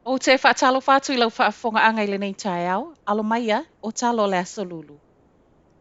Ou te faatalofa atu i lau faafofogaaga i lenei taeao, alo maia, o tala o le Aso Lulu.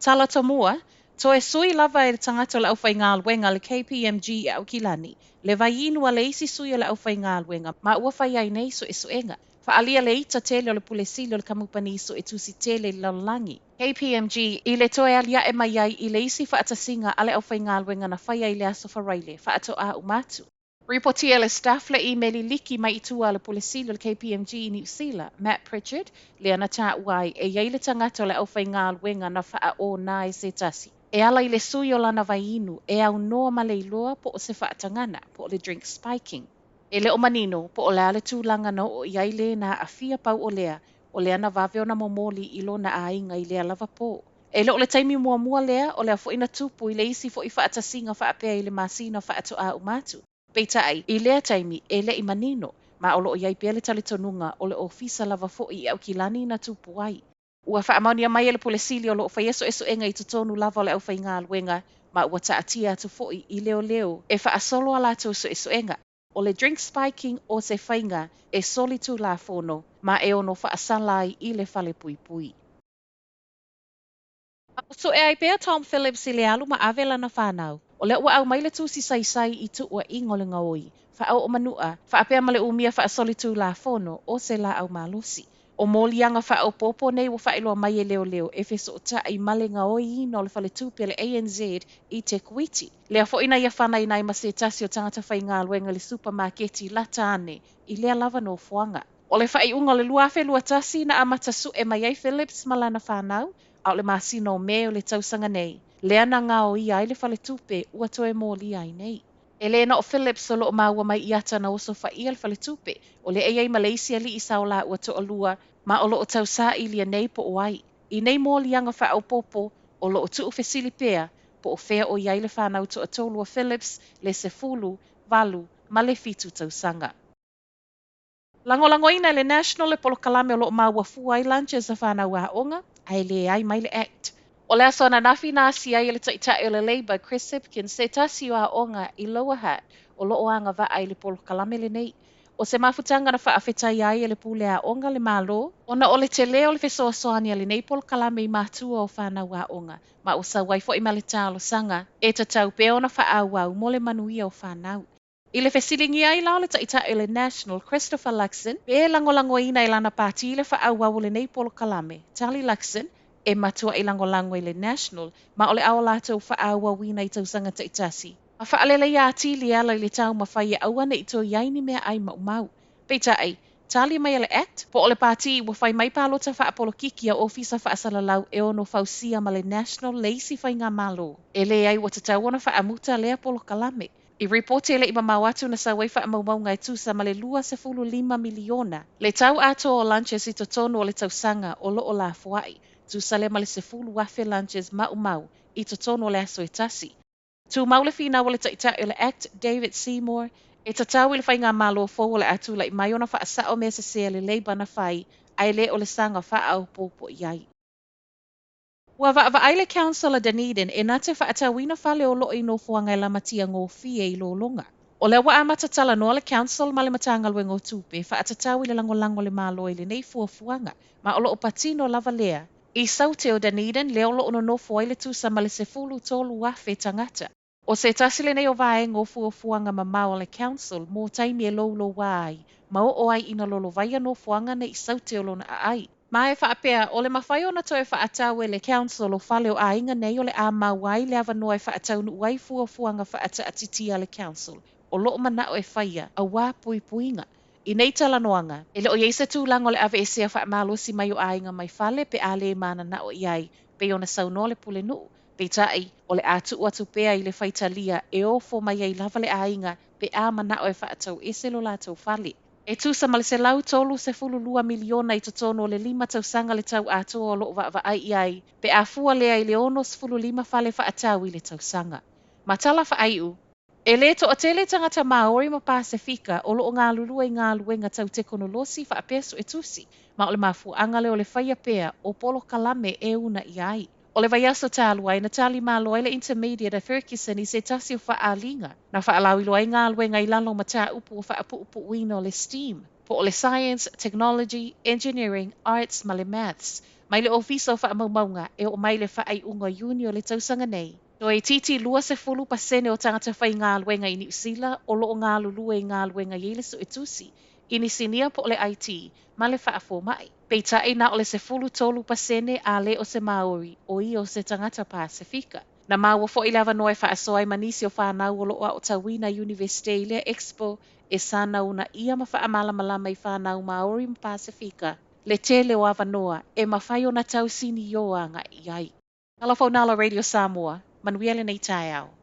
Tala Tomua, Toe sui lava e le tagata o le aufaigaluega a le KPMG i Aukilani le vaiinu a le isi sui o le aufaigaluega ma ua fai ai nei suesuega. Faaalia le ita tele o le Pule Sili o le Kamupani Suetusi Tele i le Lalolagi, KPMG, i le toe aliae mai ai i le isi faatasiga a le aufaigaluega na faia i le Aso Faraile faatoa uma atu. Ripotia e le Stuff le imeli liki mai i tua a le Pule Sili o le KPMG i Niu Sila, Matt Pritchard, lea na taua ai e i ai le tagata o le aufaigaluega na faaona e se tasi e ala i le sui o lana vaiinu e aunoa ma le iloa po o se faatagana po o le drink spiking. E le o manino po o le a le tulaga na oo i ai le na aafia pau o lea, o lea na vave ona momoli i lona aiga i lea lava pō. E le o le taimi muamua lea o lea foi na tupu i le isi foi faatasiga faapea i le masina faatoa uma atu. Peitai, i lea taimi, e le i manino, ma o lo o i ai pea le talitonuga o le ofisa lava foi i Aukilani na tupu ai. Ua faamaonia mai e le Pule Sili o lo o faia suesuega i totonu lava o le aufaigaluega, ma ua taatia atu foi i leoleo e faasolo a latou suesuega. O le drink spiking o se faiga e solitulafono ma e ono faasala ai i le falepuipui. O sue ai pea Tom Phillips i le alu ma ave lana fanau. O lea ua aumai le tusi saisai i tuuaiga o le gaoi, faaoo manua, faapea ma le umia faasolitulafono o se laau malosi. O moliaga faaopoopo nei ua faailoa mai e leoleo e fesootai ma le gaoiina o le faletupe a le ANZ i Te Kuiti. Lea foi na ia fanaina ai ma se tasi o tagata faigaluega i le supamaketi lata ane i lea lava nofoaga. O le faaiuga o le 2021 na amata sue mai ai Phillips ma lana fanau, a o le masina o Me o le tausaga nei, lea na gaoia ai le faletupe ua toe molia ai nei. E le na o Phillips o lo o maua mai i ata na osofaia le faletupe, o lea e i ai ma le isi alii saola ua toalua, ma o lo o tausaili nei po o ai. I nei moliaga faaopoopo, o lo o tuufesili pea, po o fea o i ai le fanau toatolu a Phillips, le 18 ma le 7 tausaga. Lagolagoina e le National le polokalame o lo o maua fua ai lunches a fanau aoga, ae leai mai le ACT. O le aso ananafi na asia ai e le taitai o le Labour, Chris Hipkins, se tasi o aoga i Lower Hutt o lo o agavaa i le polokalame lenei. O se mafutaga na faafetaia ai e le pule aoga le Malo, ona o le tele o le fesoasoani a lenei polokalame i matua o fanau aoga, ma ua sau ai foi ma le talosaga e tatau pea ona faaauau mo le manuia o fanau. I le fesiligia ai la o le taitai o le National, Christopher Luxon, pe lagolagoina e lana pati le faaauau o lenei polokalame, tali Luxon, e matuai lagolago i le National, ma o le a o latou faaauauina i tausaga taitasi. Ma faaleleia atili e ala i le taumafai e aua ne i toe i ai ni meaai maumau. Peitai, tali mai e le ACT, po o le pati ua fai mai palota faapolokiki a ofisa faasalalau e ono fausia ma le National le isi faigamalo. E leai ua tatau ona faamuta lea polokalame. I ripoti e le i mamao atu na sau ai faamaumauga e tusa ma le 25 miliona. Le tau atoa o lunches i totonu o le tausaga o lo o lafoai, tusa lea ma le 10,000 lunches maumau i totonu o le aso e tasi. Tumau le finau o le taitai o le ACT, David Seymour, e tatau i le faigamalo fou o le a tulai mai ona faasao mea sese a le Labour na fai, ae le o le saga faaopoopo i ai. Ua vaavaai le Council a Dunedin e na te faatauina fale o lo o i nofoaga e lamatia gofie i Lologa. O lea ua amata talanoa le Council ma le Matagaluega o Tupe faatatau i le lagolago a le Malo i lenei fuafuaga, ma o lo o patino lava lea. I Saute o Dunedin, lea o lo o nonofo ai le tusa ma le 13,000 tagata. O se tasi lenei o vaega o fuafuaga mamao a le Council mo taimi e louloua ai, ma oo ai ina lolovaia nofoaga nei i Saute o lona aai. Ma e faapea, o le mafai ona toe faatau e le Council o fale o aiga nei o le a maua ai le avanoa e faataunuu ai fuafuaga faataatitia a le Council o lo o manao e faia, auā puipuiga. I nei talanoaga, e le o i ai se tulaga o le aveesea faamalosi mai o aiga mai fale pe a le mananao i ai, pei ona saunoa le pulenuu. Peitai, o le a tuu atu pea i le faitalia e ofo mai ai lava le aiga pe a manao e faatau ese lo latou fale. E tusa ma le 132 miliona i totonu o le 5 tausaga le tau atoa o lo o vaavaai i ai, pe a fua lea i le 65 fale faatau i le tausaga. Ma tala faaiu, e le toatele tagata Māori ma Pasefika o lo o galulue i galuega tau tekonolosi faapea suetusi, ma o le mafuaaga lea o le faia pea o polokalame e uunaia ai. O le vaiaso talu ai na tali malo ai le Intermediate a Ferguson i se tasi o faaaliga na faalauiloa ai galuega i lalo o mataupu o faapuupuuina o le STEAM. po o le Science, Technology, Engineering, Arts ma le Maths, mai le Ofisa o Faamaumauga e oo mai i le faaiuga o Iuni o le tausaga nei. Toeitiiti 20% o tagata faigaluega i Niu Sila o lo o galulue i galuega e i ai le suetusi, inisinia po o le IT, ma le faafomai. Peitai na o le 13% a le o se Māori, o ia o se tagata Pasefika. Na maua foi le avanoa e faasoa ai ma nisi o fanau o lo o aotauina i Iunivesite i lea Expo e saga uunaia ma faamalamalama i fanau Māori ma Pasefika le tele o avanoa e mafai ona tausinio agai i ai. Talofa Unala Radio Samoa, manuia lenei taeao.